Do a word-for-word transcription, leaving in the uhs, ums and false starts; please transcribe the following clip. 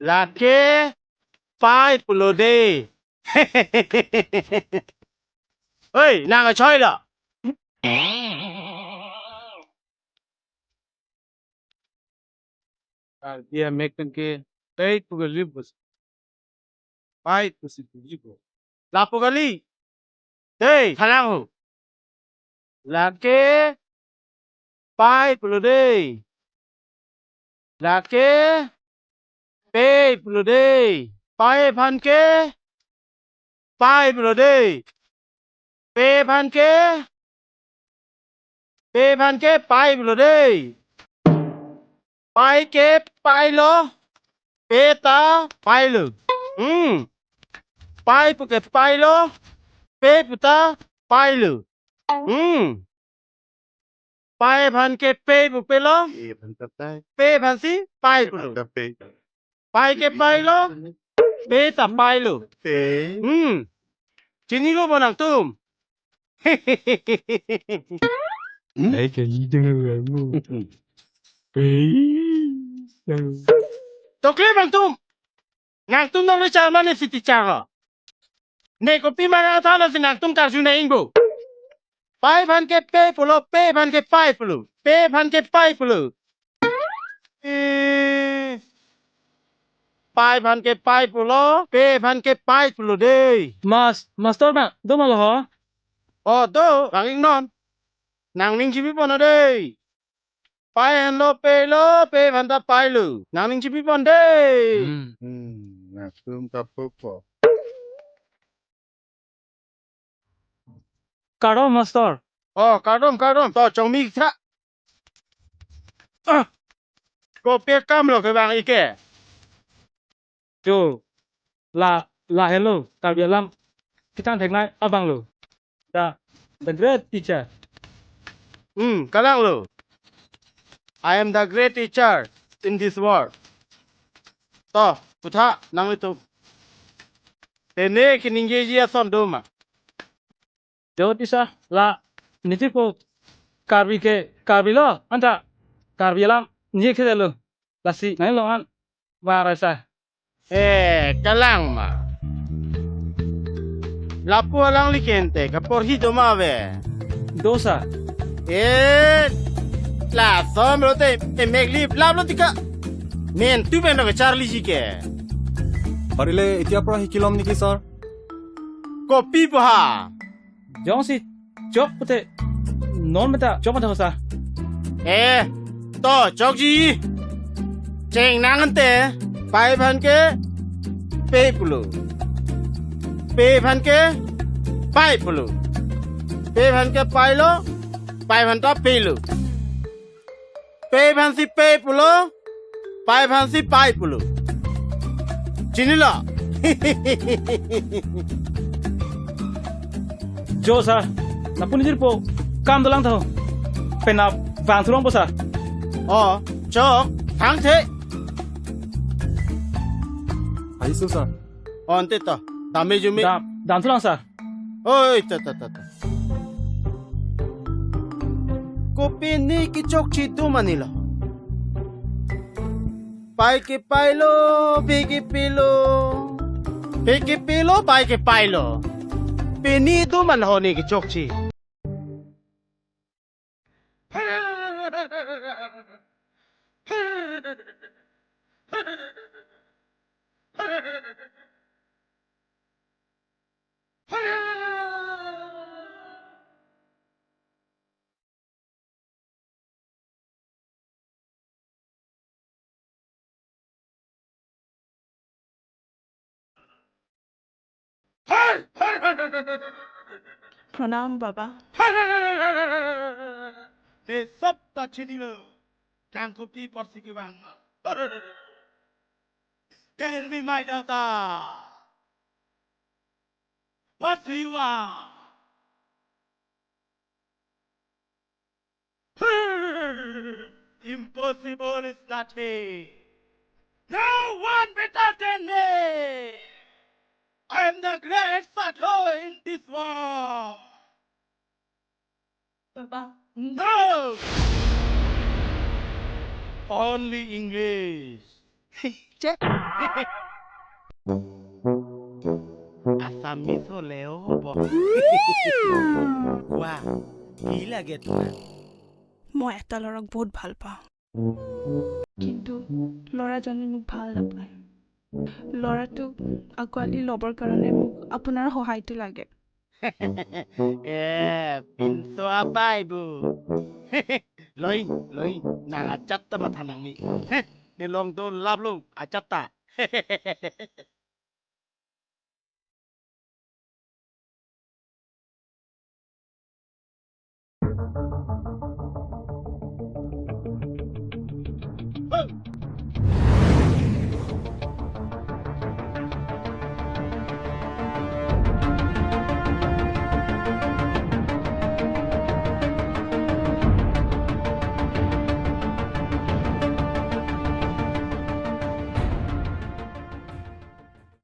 Lake pai pulo dei. Oi, nang achoi lo. Ah, dia mek pen ke tei pu kali bus. Pai pusi pu ji ko. Lapu kali. Dei, khalang ho. Lake pai pulo dei. Lake pei pulo dei. Pai aphan ke pai pulo dei. Pei aphan ke, pei aphan ke pai pulo dei. Pai ke pailo, pei ta pailo. Hmm. Pai pu ke pailo, pei pu ta pailo. Hmm. Pai aphan ke pei pu pelo, pei aphan ta pai. Pei aphan si pai pulo. Aphan ta pei. Pai ke pailo, pei ta pailo. Pei. Hmm. Chinilo bo nangtum. Ai ke leader mu. Pei. Tokle bang tum. Nangtum nang le charman ne si teacher lo. Ne kopi mana tha na si nangtum karju na ingbo. Pai aphan ke pei pulo, pei aphan ke pai pulo, pei aphan ke pai pulo. Eh, pai aphan ke pai pulo, pei aphan ke pai pulo dei. Mas, master bang, do ma lo ho? Oh, do, bang ingnon. Nangning chipi pon dei. Pai henlo pei lo, pei aphan ta pailo. Nangning chipi pon dei. Hmm. Hmm, nangtum ta pupo. Kardom, master. Oh, kardom, kardom. To, chongmi tha. Ah. Kopi akam lo kevang ike? Jo, la, la henlo, Karbi alam kethan theklong abang lo. The, the great teacher. Hmm, kalang lo. I am the great teacher in this world. To, putha, nanglitum. Te ne keningjeji ason do ma? Jo teacher, la, niti ko Karbi ke, Karbi lo, anta Karbi alam ningje ke lo. Lasi, nai lo an. Marasa. Eh, kalang ma. Lapu alangli kente, kaporhi do ma ave? Do sir. Eh, lason lo te, te mek lip lap lo tika. Mentu pen lo ke charliji ke. Parile, etia pra hikilom niki, sir? Kopi po ha? Jongsi chok pute non meta chok mata hosa. Eh, to chokji. Chengnang ante, pai aphan ke pei pulo. Pei aphan ke pai pulo. Pei aphan ke pailo, pai aphan ta peilo. Pei aphan si pei pulo, pai aphan si pai pulo. Chinilo? Jo sir, lapu nijir po kam dolang tho. Penap vangthu longpo sir. Oh, chok, thangthe. Ahiso sir. Oh, ante to, dame jume. Dam, damthu lang sir. Oi, ta, ta, ta, ta. Kopi ne kechokche do ma ne lo? Pai ke pailo, pei ke peilo. Pei ke peilo, pai ke pailo. Pini do ma ne ho ne kechokche? Pranam, Baba. Ne sop ta chinilo. Nang kopi apotsi kevang? Tell me, my daughter. What do you want? Impossible is nothing. No one better than me. I am the great Sadhu in this world. Baba. No! Only English. Che. Assamese হলেও হ'ব। কোৱা, কি লাগে তোমাক? মই এটা ল'ৰাক বহুত ভাল পাওঁ। কিন্তু ল'ৰাজনে মোক ভাল নাপায়। ল'ৰাটোক আঁকোৱালি ল'বৰ কাৰণে মোক আপোনাৰ সহায়টো লাগে। এ, pinso apa ibu? Loin, loin, nang ajat ta matha nangji. Heh, ne longdun lap lo, ajat ta.